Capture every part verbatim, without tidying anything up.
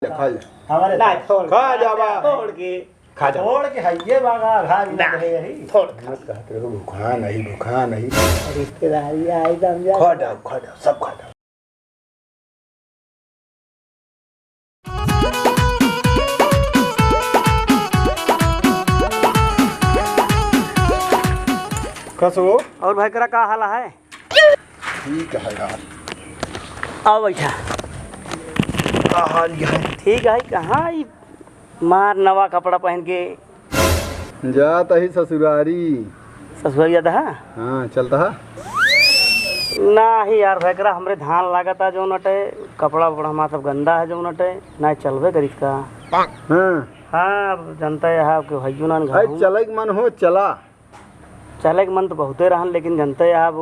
खा जा। हमारे ना, साथ। छोड़ खा के, जा बा। छोड़ के। खा जा। छोड़ के हइये बागा, खा भी ना, ना, दे यही। छोड़ खा। मत कहत रहो, भूखा नहीं, भूखा नहीं। रिश्तेदारी आई दम जा। खा जाओ, खा जाओ, सब खा जाओ। कसो? और भाई करा का हाल है? ठीक है यार। आओ बैठा। का हाल है? ठीक है, कहाँ ई मार नवा कपड़ा पहन के? जात ही ससुरारी। ससुरारी जाता है? हाँ, चलता है। नाही यार, भैकरा हमरे धान लागता जौन अटे, कपड़ा वपड़ा हमार सब गंदा है जौन अटे, ना चलबे करित का। हाँ। हाँ, अब जनता है कि भैयू नान घर अरे हूँ। चले के मन हो, चला। चले के मन तो बहुते रहन, लेकिन जनते आप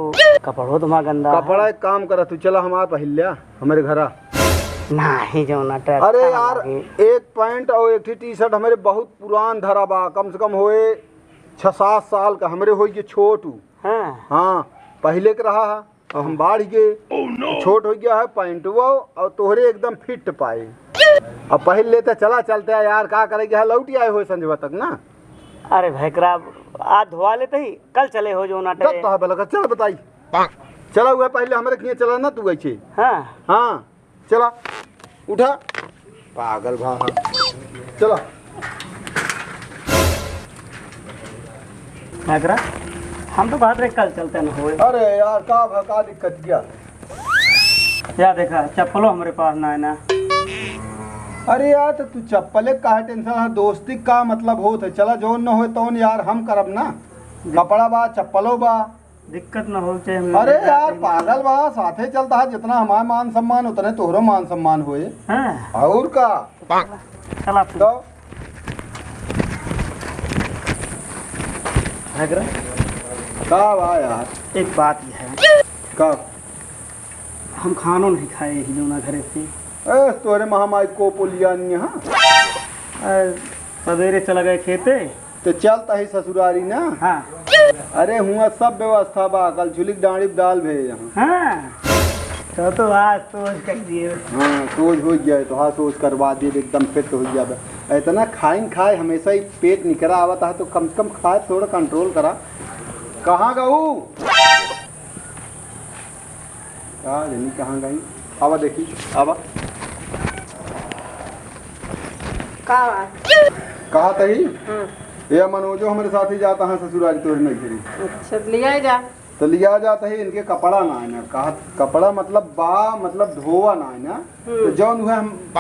कपड़ो तो हमार गंदा है। कपड़ा एक काम करा, तू चला हमार पहिल्या, हमरे घरा। नाही, जौन अटे अरे अच्छा यार, लागे। एक पैंट और एक ठी टी-शर्ट हमरे बहुत पुरान धरा बा, कम से कम होए छह सात साल का, हमरे होई के छोट उ। हाँ। हाँ, पहिले के रहा है, और हम बाढ़ गए। छोट हो गया है पैंटवा, और तोहरे एकदम फिट पाए। अब पहिल लेते चला, चलते हैं यार, का करेगी है, लौट आए हो संझवा तक ना। अरे भैकरा, आज धोआ लेते ही, कल चले हो जौन अटे। तब तो है भला, चल बताई। चला हुआ पहिले हमरे किए चला ना तू ऐसे। हाँ। हाँ, चला, उठा। पागल भा, हाँ। चला। भैकरा, हम तो कहत रहे कल चलते न होए। अरे यार, का भा, का दिक्कत क्या? या देखा, चप्पलो हमरे पास ना है ना। अरे यार, तो तू चप्पले काहे टेंशन है? दोस्ती का मतलब होत है? चला, जौन न होए तौन यार हम करब ना। कपड़ा बा, चप्पलो बा। दिक्कत न हो चाहे हम अरे यार, पागल बा, साथे चलता है, जितना हमार मान सम्मान उतने तोहरो मान सम्मान होए। हाँ। और का? चला फिर। तो भैकरा। का बा यार? एक बात ये है। का? हम खानो नहीं खाए ही जौना घरे से। ए, तोरे महामाई को पोलिया नहीं है? ए, सवेरे चला गए खेते। तो चलता ही ससुरारी ना। हाँ। अरे हुआ सब व्यवस्था बा, कल झुलिक डाँड़ी दाल भेज यहाँ। हाँ। तो, तो आज सोच कर दिए। हाँ, सोच हो गया है, तो हाँ, सोच करवा दिए, एकदम फिट हो गया बा। इतना खाइन खाए, हमेशा ही पेट निकरा आवता है, तो कम से कम खाए थोड़ा कंट्रोल करा। कहाँ गऊ? का जनी कहाँ गई? आवा देखी, आवा। का बा? कहा तही? हाँ। ये मनोजो हमरे साथ ही जाता है ससुरारी तोरे नहीं घरी। अच्छा, तो लिया ही जा। तो लिया जाता है, इनके कपड़ा ना है ना। कहा, कपड़ा मतलब बा, मतलब धोवा ना है ना। हम्म। तो जौन हुआ हम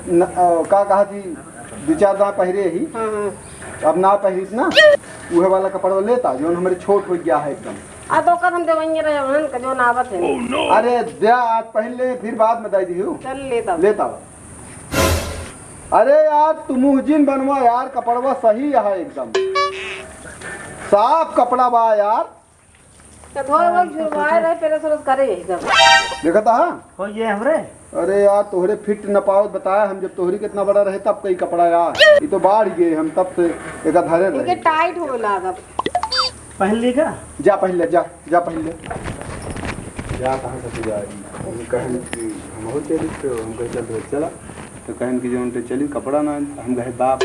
न, अ, का कहा थी, दो चार दाँय पहिरे ही। हाँ, हाँ। अब ना पहिरित ना, उहे वाला कपड़ा लेता, जौन हमरे छोट हो गया है एकदम। आ तो ओकर हम देवइये रहे हन, के जौन आवत है। अरे द्या, आज पहन ले, फिर बाद में दे दिहू। चल, लेता। लेता। अरे यार, तू मुँह जिन बनवा यार, कपड़वा सही है एकदम। साफ कपड़ा बा यार। तो थोड़ा बहुत झुरवाए रहे, प्रेस व्रेस करे यही सब। देखता है? हो ये हमरे? अरे यार, तोहरे फिट न पावत बताया, हम जब तोहरी कितना बड़ा रहे तब कई कपड़ा यार, ये तो बाढ़ गए, हम तब से एक धरे इनके रहे। टाइट हो लागत। पहन ली का? जा पहन ले, जा, जा पहन ले। जा कहाँ से तू जा रही? हम कहन कि हम हो चली तो हम कहे चल तो चला, तो कहन कि जो उनके चली कपड़ा ना, हम कहे बाप।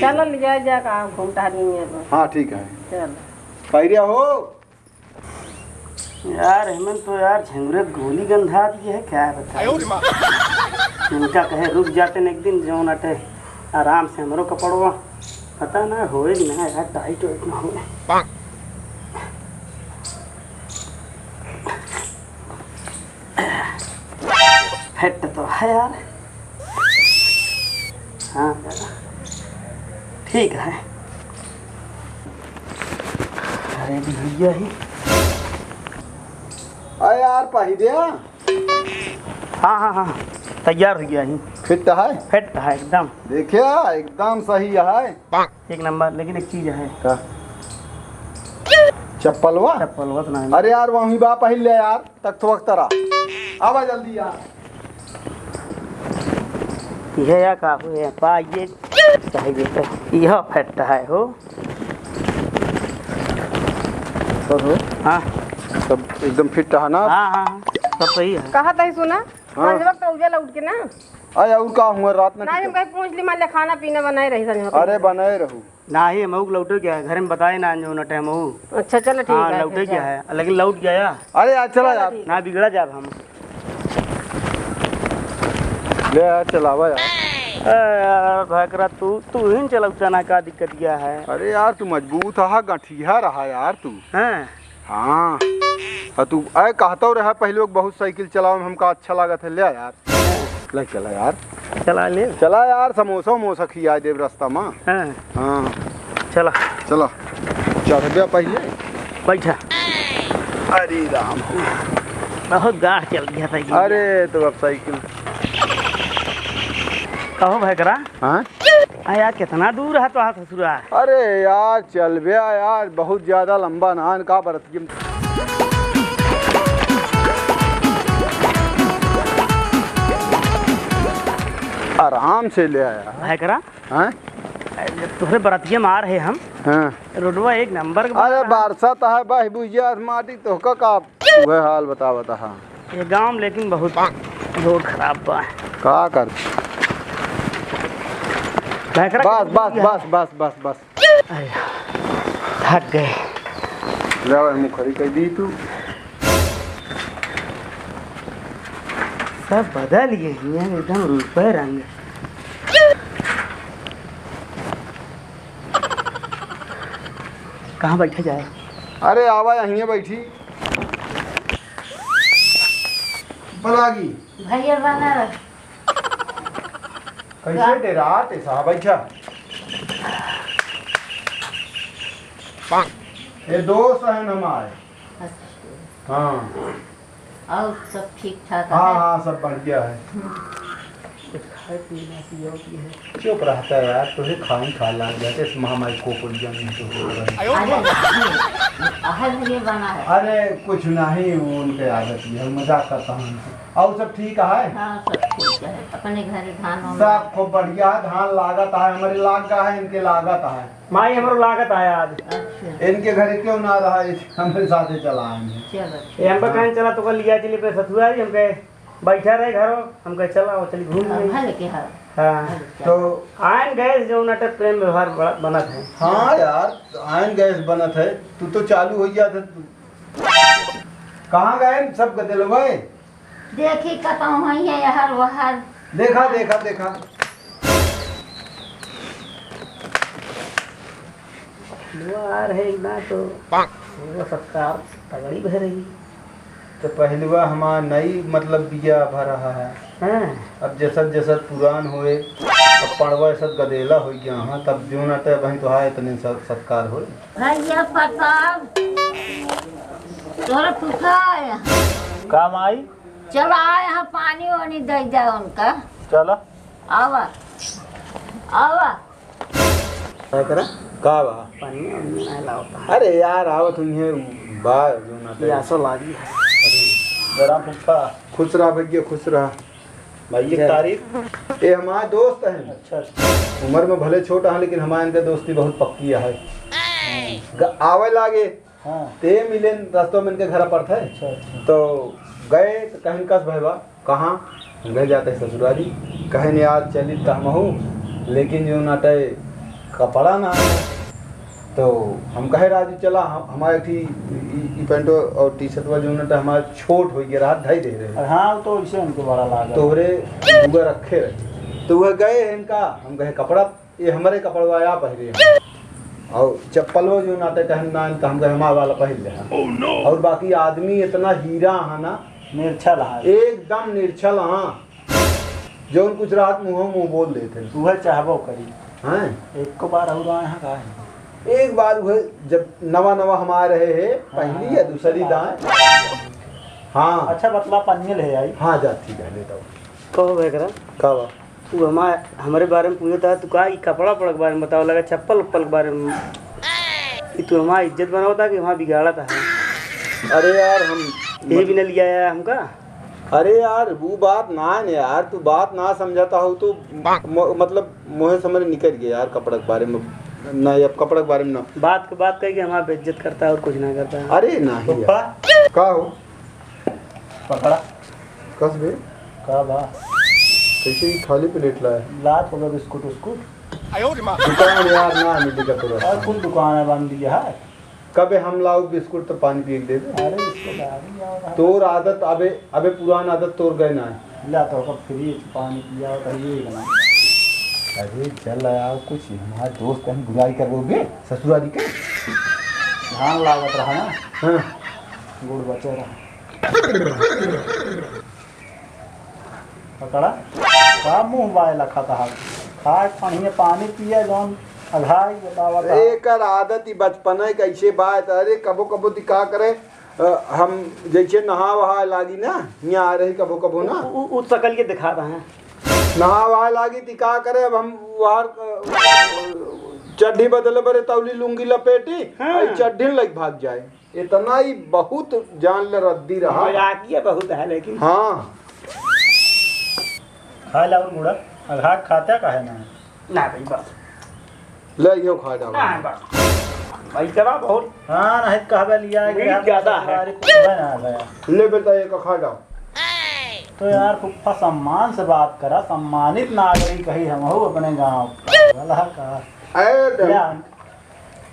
चल लिया जा का घूमता नहीं है तो। हाँ ठीक है। चल। पैरिया हो। यार, हमें तो यार झंगुरे गोली गंधा दी है, क्या बताएं? आयो रे माँ। उनका कहे रुक जाते न एक दिन, जौन अटे आराम से हमरो कपड़वा, पता ना होए कि ना यार, टाइट वाइट ना होए। फिट तो है यार। हाँ, ठीक है। अरे भैया ही। अरे यार, पहिरिया। हाँ, हाँ, हाँ, तैयार हो गया ही। फिट है? फिट है एकदम। देखिया, एकदम सही है। एक नंबर, लेकिन एक चीज है। का? चप्पलवा? चप्पलवा तो नहीं। अरे यार, वहीं बा पहिल ले यार, तक थोक तरा। आवा जल्दी यार। यह या का हुए, पा ये चाहिए तो यह फिट है हो। तो हो? हाँ। सब एकदम फिट है ना? हाँ, हाँ, हाँ, सब सही है। कहा था सुना? हाँ। संझवक तो उजल उठ के ना। अरे, और का हुआ रात में? ना, हम कहीं पूछ ली, मान ले खाना पीना बनाए रही संझा को। अरे, बनाए रहू। नाही, हमहू के लौटे गया है, घर में बताए ना, जो ना टाइम हो। अच्छा, चलो, ठीक हाँ, है, लौटे फिर गया जा। है, लेकिन लौट गया। अरे यार, चला चलो, यार। ठीक। ना बिगड़ा जाब हम। ले यार, चलावा यार। ए यार, भयकरा, तू, तू ही न चलाऊ, चना का दिक्कत क्या है? अरे यार, तू मजबूत हा, गठिया रहा यार तू। हैं? हाँ। आ तू, ऐ कहतो रहा पहले, बहुत साइकिल चलावे में हमका अच्छा लागत है, ले यार। ले चला यार। चला ले। चला यार, समोसा उमोसा खिया देब रास्ता में। हाँ। हाँ। चला। चला। चढ़बे पहले। बैठा। अरे राम। बहुत गाढ़ चल गया था ये। अरे, तो अब साइकिल। कहो भयकरा। हाँ? आ यार, कितना दूर है तो ससुरा? अरे यार, चलबे यार, बहुत ज्यादा लंबा ना है, का बरत आराम से ले आया। है करा? हाँ? अरे, तोहरे बरतिया में आ रहे हम। हाँ। रोडवा एक नंबर के अरे, बना। बरसात है, बह बुझिया माटी, तोहका का उहे हाल बतावत हा। ये गांव लेकिन बहुत रोड खराब बा। का कर? भयकरा बस, बस, बस, बस, बस, बस। अरे, थक गए। ले, मुखरी कह दी तू। सब बदल गए हैं, एकदम रूपे रंग। कहाँ बैठा जाए? अरे, आवा, यहीं बैठी। पलागी। भैया बना रह। कैसे का? डेरात ऐसा बैठा? ये दोस्त हैं हमारे। अच्छा। हाँ। और सब ठीक ठाक हाँ, है? हाँ, सब बढ़िया है। हम्म। कुछ खाए पीए ना पिए और ये है। चुप रहता है यार, तुझे खाई खा लाग जाते, इस महामारी को कोई जंग नहीं तो हो रहा है। अरे, अरे, ये बना है। अरे, कुछ नहीं, वो उनके आदत ही है, मजाक करता हूँ उनसे। और सब ठीक है? हाँ, सब ठीक है। अपने घर धान वान सब खूब बढ़िया है, धान लागत है, हमारे लाग गया है, इनके लागत है। माई, हमरो लागत आया आज। अच्छा। इनके घरे क्यों ना रहा, इस हमरे साथे चला आएंगे। चलो, ये हमका ठीक। कहें चला, तो कल लिया चली पे सतुआ जी, हमके बैठा रहे घरो, हमके चला, वो चली घूम हाँ, ले। भले के हाँ। हाँ। भले के। तो आयन गैस जो नटे प्रेम व्यवहार बड़ा बनत है। हाँ यार, आयन गैस बनत है, तू तो चालू हो गया था। कहाँ गए सब गदेलवे? देखी कतहूँ है ये हर वहर। देखा, देखा, देखा। दुआर है ना तो वो सत्कार तगड़ी भर रही। तो पहलवा हमार नई मतलब बिया भर रहा है। हाँ। अब जसत जसत पुरान होए, अब पड़वा सब गदेला हो गया हाँ, तब जो ना ते वहीं तो है इतने सत-, सत्कार होए। भैया प्रताप, तोरा फूफा आया। का माई? चला आए, यहाँ पानी वानी दे जाए उनका। चला। आवा, आवा। का करा? का बा? पानी वानी ना लावता। अरे यार, आवत हुई है, बा, जो ना ते। प्यासो लागी है। अरे, जरा फूफा। खुश रहा भैया, खुश रहा। भाई, ये जय। तारीफ। ये हमारे दोस्त हैं। अच्छा, अच्छा। उम्र में भले छोटा है, लेकिन हमारे इनके दोस्ती बहुत पक्की है। ग-, आवे लागे। हाँ। ते मिलेन रस्तों में इनके घर पड़ता है। अच्छा, अच्छा। तो गए तो कहेन कस भैया, कहाँ? हम गए जाते ससुरारी। कहेन यार चली त हमहू, लेकिन जो नाटे कपड़ा ना है। तो हम कहे राजू चला, हम, हमारे थी ई, ई पैंटो और टी शर्टवा जो नाटे हमारे छोट हो गया, रात ढाई दे रहे। अरे हाँ, वो तो इसे उनको बड़ा लागा। तोहरे बुआ रखे रहे। तो वह गए हैं इनका, हम कहे कपड़ा ये हमरे कपड़वा या पहिरे हैं। और चप्पलो जो नाटे कहन ना, तो हम कहे हमार वाला पहिर ले हैं। Oh, no! और बाकी आदमी इतना हीरा है ना, निर्छल है। एकदम निर्छल, हाँ। जौन कुछ रात मुँह मुँह बोल देते हैं। वह चाहबो करी। हैं? एक को बार और आए हैं, का है? एक बार वह जब नवा नवा हमारे रहे है, हाँ, पहली या दूसरी हाँ। दाएं। हाँ। अच्छा, बतला पनियल है आई। हाँ, जा, ठीक है, ले दो। कहो बेकरा। का बा? तू हमा-, हमरे बारे में पूछता है, तू का ई कपड़ा उपड़ा के बारे में बतावा लगा, चप्पल उप्पल के बारे में। ई तू हमार इज्जत बनावता कि हमार बिगाड़त है? अरे यार, हम यही भी न लिया है हमका? अरे यार, वो बात ना है ना यार, तू बात ना समझाता हो तो म-, मतलब मुँहे से हमरे निकल गया यार, कपड़ा के बारे में। ना, अब कपड़ा के बारे में ना। बात के बात कह के हमार बेइज्जत करता है और कुछ ना करता है। अरे नहीं यार। पप्पा। का हो? पकड़ा। कस बे? का बा? कैसे ही खाली प्लेट लाए? लात होगा बिस्कुट उस्कुट। दुकान यार ना मिली का पूरा। और कुल दुकान है बंद ये है। कबे हम लाओ बिस्कुट तो पानी पिए के दे दे। अरे रिश्तेदारी आओ रहा। तोर आदत अबे, अबे पुरान आदत तोर गए ना है। ला तो ओकर फ्री पानी पिया तो ये बना। अरे चल आओ कुछ, हमारे दोस्त कहीं बुराई कर लोगे ससुरारी के। धान लागत रहा ना। हाँ। गुड़ बचे रहा। पकड़ा? का मुँह बाय लखत हा? खाए पानी, पानी पिए जौन अघाई बतावत हा। एकर आदत ही बचपन है, कैसे बात। अरे कबो कबो ती का करे, अ, हम जैसे नहा वहा लागी ना, यहाँ आ रही कबो कबो ना। उ, उ, उ सकल के दिखा रहे हैं। नहा वहा लागी ती का करे, अब हम वहाँ, अ, चड्ढी बदले बरे तौली लुंगी लपेटी, हाँ। आई चड्ढी लग भाग जाए। इतना ही बहुत जान ले रद्दी रहा। मजाकिया बहुत है लेकिन। हाँ। खा ला और मुड़ा, अघा खाते काहे ना? ना भाई बस। ले यो खा डाल। ना बस। भाई चला बहुत। हाँ, नहीं कहबे लिया है कि मीठ यार ज्यादा है। ससुरारी कुछ ना आ गया। ले बेटा, ये का खा डाल। तो यार फुफ्फा सम्मान से बात करा, सम्मानित नागरिक ही हम हो अपने गाँव का। भला का। अरे ले।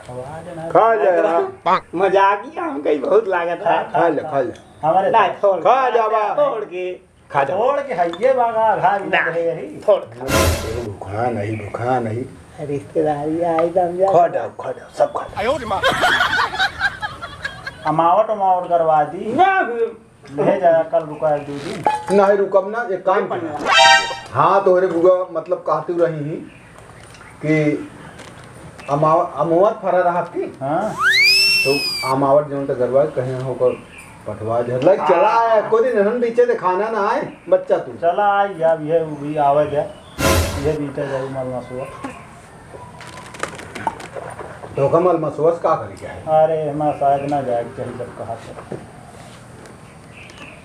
खवा देना। खा ले, हाँ। मजाकिया हमका ही बहुत लागत है। खा ले, खा ले। हमारे ना, छोड़ खा के, जा बा। छोड़ के। खा जा। छोड़ के हइये बागा, घा भी ना ना। रहे यही। छोड़। भुखा नहीं, भुखा नहीं। रिश्तेदारी आई तो हम जा। खा जाओ, खा जाओ, सब खा जाओ। अमावट, अमावट करवा दी। ना, ले जा, कल रुका एक दो दिन। नहीं रुकब ना, एक काम नहीं किया। हाँ, तोहरे बुआ मतलब कहती रही ही कि अमाव-, अमवत फरा रहा की? हाँ। तो अमावट जौन त गरवा कहे होकर पठवा दे। लाइक चला आए, को दिन हम बीचे दे खाना ना आए, बच्चा तू। चला आए, या ये भी आवे दे, ये बीते जाऊ मल मसुआ। तो कमल मसुआ से का करी क्या है? अरे, हमारा शायद ना जाए, चाहे जब कहा था।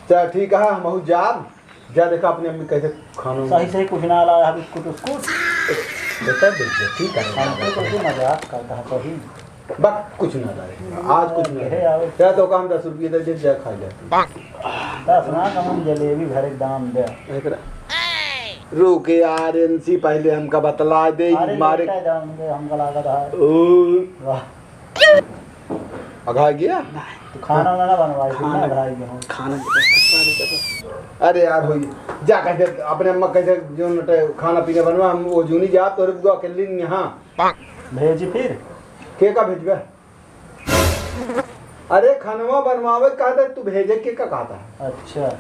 चल ठीक है, हम बहुत जाब। जा देखा अपनी अम्मी कैसे खाना सही सही कुछ ना लाया है, बिस्कुट उस्कुट। बेटा बेइज्जती कर रहा है। हमको तो तू मजाक करता है कहीं। बक कुछ ना लाए। आज कुछ ना ये लाए। आओ। या तो काम दस रुपये दे दे, जा खा जा। दस ना कम जलेबी भरे दाम दे। एकरा रुक यार, इनसी पहले हमका बतला दे, अरे मारे। लेटा दाम दे, हमका लागत है। ओ। वाह। अघा गया? तो खाना वाना ना बनवाई, खाना, कितना अघाई गया हो? खाना के बस, खाने के बस। अरे यार, होई। जा कह दे, अपने अम्मा कह दे, जो नटे खाना पीना बनवा, हम वो जूनी जा, तोरे बुआ अकेली नहीं यहाँ। भेजी फिर? के का भेजबे? अरे, खनवा बनवावे का दे, तू भेजे के का कहता है? अच्छा,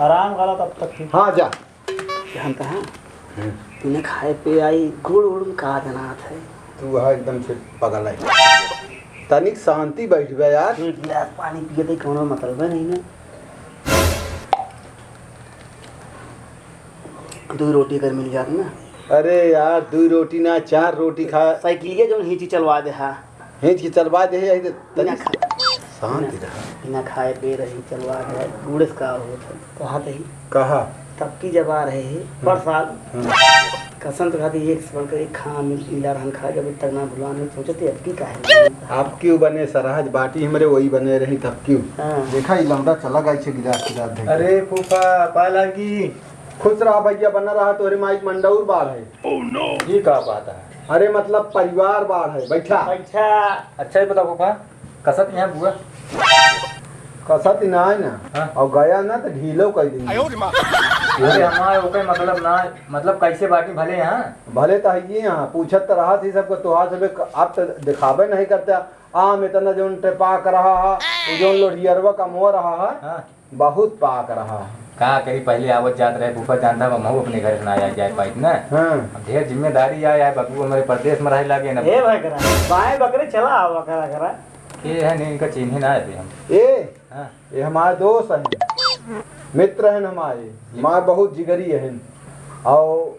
आराम करा तब तक फिर। हाँ, जा। जानता है, हम्म। तूने खाए पे आई गुड़ उड़ में का जनात है। तू वहाँ एकदम से पगल है। तनिक शांति बैठ बे यार। एक गिलास पानी पिए थे, कोनो मतलब है नहीं ना। दो रोटी अगर मिल जात ना। अरे यार, दो रोटी ना, चार रोटी खा। साइकिलिया जौन हिंची चलवा दे हा। हिंच के चलवा दे, यही तो तनी ना खा-, शांति ना, रहा। ना खाए पे रही, चलवा दे, बूढ़े से का होत है, कहा तही। कहा? तब की जब आ रहे हैं, हम्म। परसाद, हम्म। कसम से खाती एक से बढ़कर एक खाना मिल-, मिला रहन खा, जब तक ना भुलवा नहीं सोचे थे, अब की काहे नहीं? आप क्यों बने सरहज बाटी हमरे, वही बने रही तब क्यों? हाँ। देखा, ई लौंडा चला गई छे गिलास गिलास धइके। अरे फूफा, पाला की। खुश रहा भैया, बना रहा, तोहरे माइक मंडौर बाढ़ है। Oh no! ये का बात है? अरे मतलब परिवार बाढ़ है, बैठा। अच्छा। अच्छा, ये बताओ फूफा, कसत यहाँ बुआ? कसत ही ना है ना। हाँ। और गया ना तो ढीलो कर देंगे। अरे हमारे ओके मतलब ना, मतलब कैसे बाटी भले यहाँ? भले तो है ये यहाँ, पूछत तो रहा थी सबको, तोहार सबे क-, आप तो दिखावे नहीं करते। आम इतना जोन टेपाक रहा है, वो जोन लोढ़ियरवा कमवा रहा है। हाँ। बहुत पाक रहा है। का करी, पहले आवत जात रहे, फूफा जानता बा, महू अपने घर से ना आया जाए पाइत ना। हाँ। अब ढेर जिम्मेदारी आया है, बबू हमारे परदेश में रहे लागे ना। ए भाई करा, बाएं बकरे चला आवा करा करा। के है नहीं, इनका चिन्हे ना आए हम। ए, हाँ। ये हमारे दोस्त हैं, मित्र हैं हमारे, हमारे बहुत जिगरी हैं। और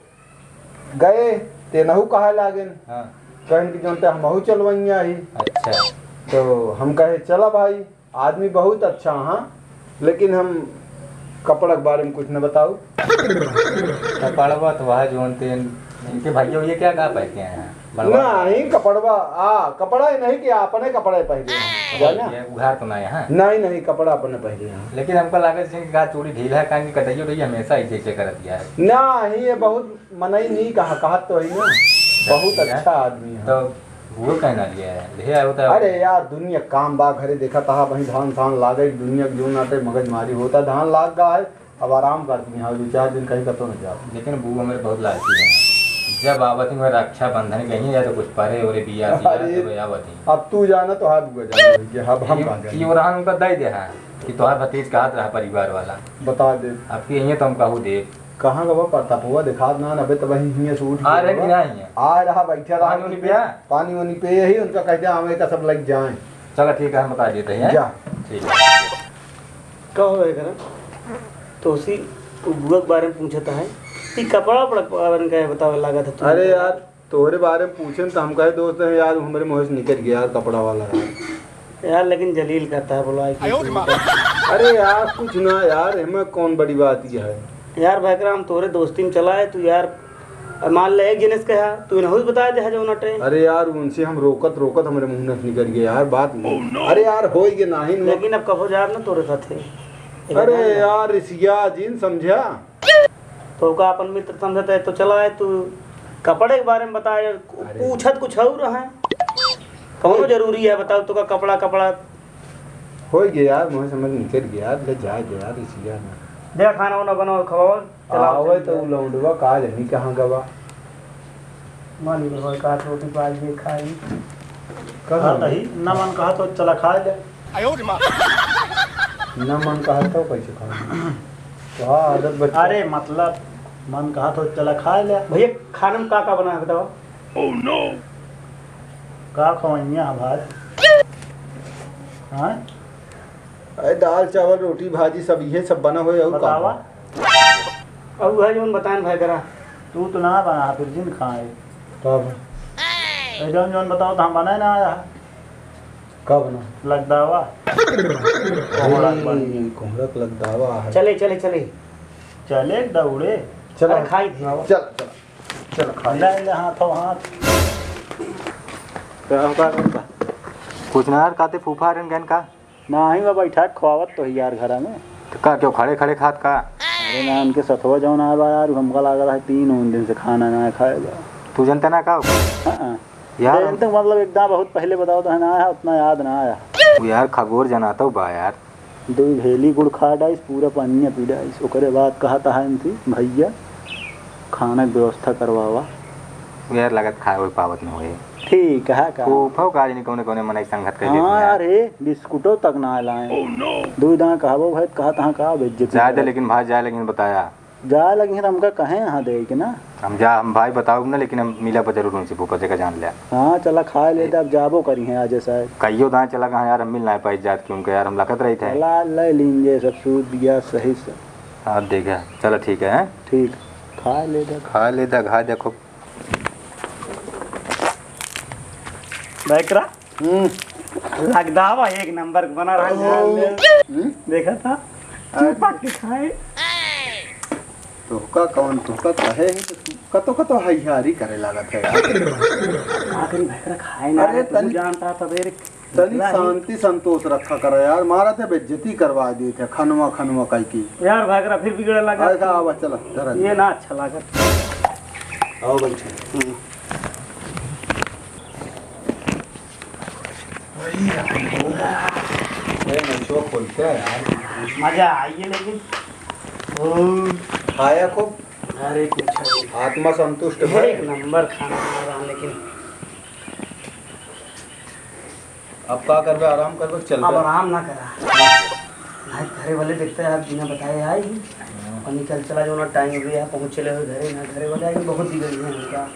गए, ते नहू कहे लागेन। हाँ। कहन कि जोन ते हमहू चलवैया ही। अच्छा। तो हम कहे, चला भाई, आदमी बहुत अच्छा हाँ, लेकिन हम कपड़ा के बारे में कुछ न बताऊ। कपड़वा तो वह जोन तेन इनके भइया, ये क्या, का पहन के आए हैं? बनवा नहीं, कपड़वा, आ, कपड़ा ही नहीं कि अपने कपड़े पहने हैं, और जाना? ये उघार तो ना है, हाँ? नहीं, नहीं, कपड़ा अपने पहने हैं। लेकिन हमका लागत है कि का चूड़ी ढीला है, काहे कि कटैया उटैया हमेशा ऐसे ऐसे करत है। नहीं, ये बहुत मनई नहीं कहा, कहत तो है ना, बहुत अच्छा आदमी है। तो वो कहना लिया है, ले आयो तो। अरे यार, दुनिया काम बा, घरे देखा तहा वहीं धान धान लागे, दुनिया के जो नाटे मगजमारी होता, धान लाग गा है, अब आराम कर दिए हैं, दो चार दिन कहीं कतो न जाओ। लेकिन बू हमरे बहुत लालची है। जब आवत ही, वह रक्षाबंधन कहीं या तो कुछ परे ओरे बिया सिया, अरे, तो आवत ही। अब तू जाना तो हाथ बुआ जाना, कि अब हम ये, कहाँ जाएंगे? ये ओरहन उनका दे दे है कि तोहार भतीज कहत रहा परिवार वाला। बता दे। अब के यहीं तो हम कहू दे। कहाँ गवा प्रतापवा दिखात ना, अबे तो वहीं हियाँ से उठ आ गया रहे कि बा। नहीं है? आ रहा, बैठा रहा पानी उनी उनके, पिया? पानी वानी पे यही उनका कहते आवे का सब लग जाए। चला ठीक है, हम बता देते हैं। जा। ठीक है। का होवे करा? तोसी उ बुआ के बारे में पूछत है। ई कपड़ा उपड़ा के बारे में काहे बतावे लागत है तू? अरे यार, तोहरे बारे में पूछे न त हम कहे दोस्त है यार, हमरे मुँह से निकल गया यार, कपड़ा वाला यार। यार, लेकिन जलील करता है, बोला है कि अरे यार, कुछ ना यार, हमें कौन बड़ी बात ये है। यार, भाई राम, तोहरे दोस्ती में चला है तू यार, अब मान ले, एक जने से कहा, तू इनहू से बताए दे, जौन अटे। अरे यार, उनसे हम रोकत, रोकत हमरे मुंह से निकल गया यार, बात नहीं। अरे यार, होई के नाही न। लेकिन अब कबो जाब ना तोरे साथे। अरे यार, रिसिया जिन समझा। तो का अपन मित्र समझत है, तो चला है तू कपड़े के बारे में बताए, अरे। पूछत कुछ और है। कौनो जरूरी है, बताओ, तो का कपड़ा, कपड़ा। होई गया यार, मुझे समझ निकल गया यार, ले जाए दे यार, रिसिया ना। दे खाना वाना बनाओ, खवाओ। चला, आवे चल तो जाए। उ लौंडवा का जानी कहाँ गवा। मन के होए का रोटी पाई के खाई। का हाँ, खाई? तही, ना मन कहा तो चला खाए ले। ना मन कहा तो कैसे खाए? तो हाँ, आदत बच्चा। अरे, मतलब, मन कहा तो चला खाए ले। भैया, खाने में का का बना है, बताओ? का खवैया है भाई? हाँ? अरे, दाल, चावल, रोटी, भाजी, सब इहे सब बना होए, और का बतावा? बा? और वह जौन बताएन भाई करा। तू तो ना बना, फिर जिन खाए। तब? अरे, जौन, जौन बताओ तो हम बनाए ना आया। का बना? लगदावा। कोहड़ा के बन गया। कोहड़ा के लगदावा है। चले, चले, चले। चले, दौड़े। चलो। अरे, खाई थे। चल, चल। चल, खाई। ले, ले, हाथों हाथ। का, का, का? कुछ ना यार, काते फूफा रन गन का? नाही बा, बैठा के खवावत तो ही यार घरा में। तो का क्यों खड़े खड़े खात का? अरे ना, उनके सथवा जौन आया बा यार, हमका लागल है तीन उन दिन से खाना ना खाए बा। तू जनता ना का हो? हाँ, हाँ। यार, दिन हम तो मतलब एकदम बहुत पहले बताओ तो है ना आया, उतना याद ना आया। वो यार खगोर जनातो बा यार। दो भेली गुड़ खा डाइस, पूरा पनिया पी डाइस। ओकरे बाद कहत है इनसे, "भैया, खाना के व्यवस्था करवावा।" वो यार लगत खाए होए पावत न होए। ठीक है का? फूफो का जानी कौने कौने मनई संगत कर लेते हाँ हैं। यार, ए, बिस्कुटो तक ना लाए। दो दाना कहबो भाई, कहत हाँ का बेइज्जती जाए दे, करत। लेकिन भाई जाए, लेकिन बताया। जाए लगी हैं तो हमका कहे यहाँ दे कि ना? हम जा, हम भाई बताओ ना, लेकिन हम मिला पर जरूर उनसे फूफा से का जान लिया। हाँ, चला खाए लेते, अब जाबो करी हैं आज शायद। कहियो दाएं चला कहाँ यार, हम मिल ना पाई जात कि उनका यार, हम लखत रही थे। चला ले लीन जे सब सूद दिया सही से। आप देखा, चला ठीक है, हैं? ठीक, खा ले दे। खा ले दे, खा देखो। बैकरा? हम्म। लगदावा एक नंबर के बना रहा है। हम्म। देखा था? चुपा के खाए। तोहका कौन, तोहका कहे है तो तू कतो कतो हइयारी करे लागत है यार। आखिरी भैकरा खाए ना अरे है, तू तनी, जानता सवेरे तनी निकला ही। शांति संतोष रखा करो यार, मारा थे बेइज्जती करवा दी थे, खनवा खनवा कह की। यार भैकरा फिर बिगड़े लगा। अच्छा, आवा, चला, धरा ये दे। ना अच्छा लागत। आओ बैठे। हम्म। ए, मचुआ खोलते हैं यार। मजा आइए लेकिन। ओ। खाया खूब? अरे, पूछो नहीं। आत्मा संतुष्ट है। एक नंबर खाना बना रहा, लेकिन अब का करबे, आराम करबे, चल अब बे। आराम ना करा। भाई, घरे वाले देखते हैं, आप बिना बताए आई ही। हाँ। और निकल चला जो ना, टाइम भी है, पहुँच चले हुए घरे, ना घरे वाले आई, बहुत बिगड़ी है उनका।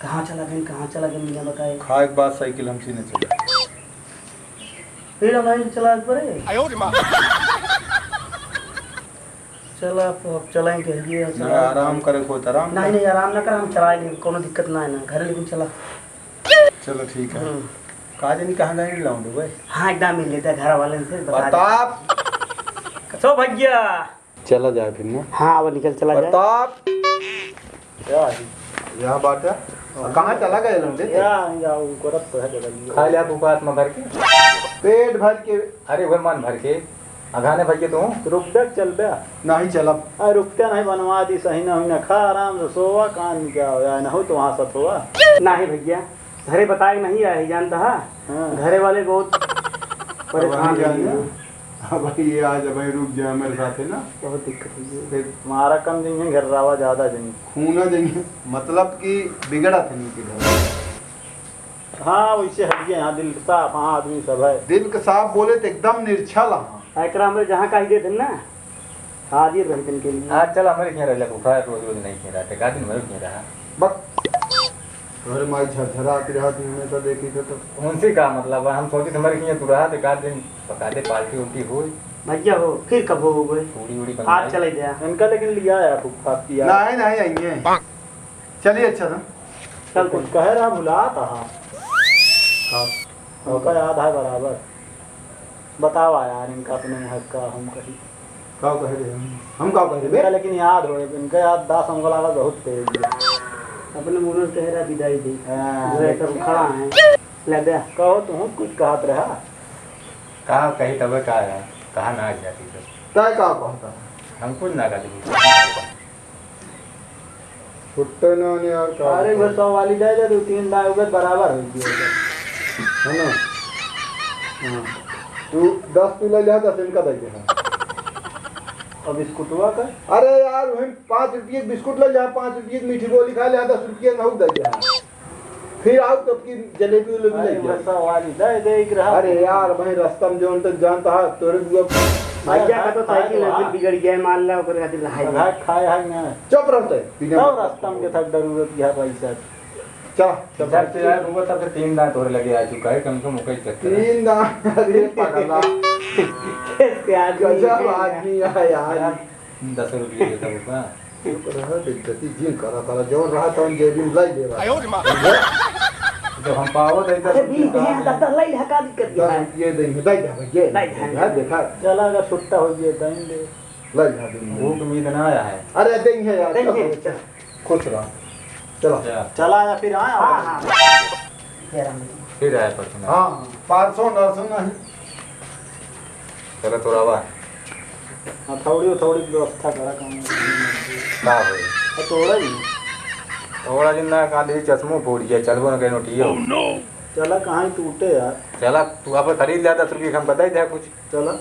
कहाँ चला गए, कहाँ चला गए, बिना बताए। खाए के बाद साइकिल हम सीने चले। फिर हम आएंगे चला एक बार। चला, अब चलाएंगे, ये चला। नहीं, आराम करे, कोई तो आराम नहीं, कर। नहीं, आराम ना कर, हम चला लेंगे, कोनो दिक्कत ना है ना, घर लेकिन चला। चलो, ठीक है। हम्म। का जानी कहाँ गए लौंडे बे? हाँ, एकदम मिल लेते हैं घर वाले से, बता दे। प्रताप! कसो भैया? चला जाए फिर ना। हाँ, अब निकल चला जाए। प्रताप! क्या है? यह बात है। और कहाँ चला गए लौंडे थे? या, या, वो करत तो है बगल में। खा लिया फूफा आत्मा भर के? पेट भर के। अरे, वह मन भर के। अघाने भर के तू? रुक जा, चल बे। नहीं चलब। अरे, रुकते नहीं, बनवा दी, सही ना हुई ना, खा आराम से, सोवा, कान में क्या हो जाए, ना हो तो वहाँ सत होवा। नहीं भैया, घरे बताए नहीं आए, जानता है? हाँ। घरे वाले बहुत परेशान वही हैं। जान लिया। अब ये आज भाई रुक जाए मेरे साथ, है ना? बहुत दिक्कत हुई है। फिर मारा कम जइहें, घर्रावा ज्यादा जइहें। खूना जइहें, मतलब कि बिगड़ा थे इनके घर में। हाँ, वैसे हटिए, यहाँ दिल के साफ, हाँ, आदमी सब है। दिल के साफ बोले तो एकदम निर्छल, हाँ। एकरा हमरे जहाँ कही देत हन ना, हाजिर रहतन के लिए। आज चल, हमरे किहाँ रहले फूफा, रोज रोज नहीं किहाँ रहते, का दिन भर किहाँ रहा। बक। अरे माई झरझरात रहत ही, हमें तो देखी तो, तो। उनसे का मतलब है, हम सोचित हमरे किहाँ तू रहा, तो एक आध दिन पका दे, पार्टी उल्टी होई। भैया हो, फिर कब हो गए? पूड़ी उड़ी आज बनाई। चले गया। इनका लेकिन लिया है फूफा पिया। नहीं, नहीं, आइए। चलिए, अच्छा था। चल, कुछ कहे रहा, भुलात हा। हाँ। हमका याद है बराबर। बतावा यार, इनका अपने मुँह का हम कही। का कहे रहे हम? हम का कहे रहे बे? इनका लेकिन याद हो, इनका याद दास हमको लागत बहुत तेज है। अपने मुँह से कहे रहा विदाई दे। हाँ। दूसरे सब खड़ा है। ले बे। कहो तुम कुछ कहत रहा। का कही तबे का है? कहा ना जाती तो। तय का कहता? हम कुछ ना कहते। छुट्टे ना ने यार, का अरे, बताऊं? वो सौ वाली दे दे, दो तीन दाई उगत बराबर हो गया। है ना? हाँ। तू दस तू ले जा, दस इनका दे दे, हाँ। और बिस्कुटवा का? अरे यार, वही पाँच रुपये के बिस्कुट ले जा, पाँच रुपये की मीठी गोली खा ले, हाँ, दस रुपये नहू दे दे, हाँ। फिर आओ तब की जलेबी उलेबी अरे, ले जाओ। वो सौ वाली दे दे, एक रहा। अरे यार, वही रास्ता में जौन तक जानता है, तोरे बुआ भैया का तो हाँ, साइकिल हाँ। वाइकिल बिगड़ गया है, मान ला, ओकर खातिर रहा है। भाई खाए है ना। चुप रह तै, बिना तब मतलब। रास्ता में के था जरूरत यह पैसा। चल, चल, चल, चल। चल, वो तब से तीन दांत तोरे लगे आ चुका है, कम से कम ओकर चक्कर है। तीन दांत, अरे पगला। कैसे आदमी गजब है? आदमी है यार। यार, दस रुपये देता होगा। चुप रह, बेइज्जती जिन करा, करा, जौन रहा तौन जेबी में लाई दे रहा। आयो रे माँ। जब हम पावत है, अरे, दस रुपये बीस का दें, है। दस, दस लाई ले, का दिक्कत है? दस रुपये देंगे, लाई दे भैया। लाई दे। यार, देखा। चला, अगर छुट्टा हो गया, टाइम दे। लाई जा, देंगे। भूख उम्मीद ना आया है। अरे, देंगे यार, देंगे, चलो। चल। खुश रहो। चलो। चल। चला या फिर आया? हाँ, हाँ। जय राम जी। फिर आया परसों। हाँ, परसों नरसों नहीं। चलो, थोड़ा बा। हाँ, थोड़ी, थोड़ी व्यवस्था करा काम। का होई? हाँ, थोड़ा ही। थोड़ा दिन ना, कांधे चश्मो फोड़ गया, चलबो ना कहीं नोटियो। चला, कहाँ ही टूटे यार। चला, तू आप खरीद लिया दस रुपये, हम बताई दे कुछ। चला।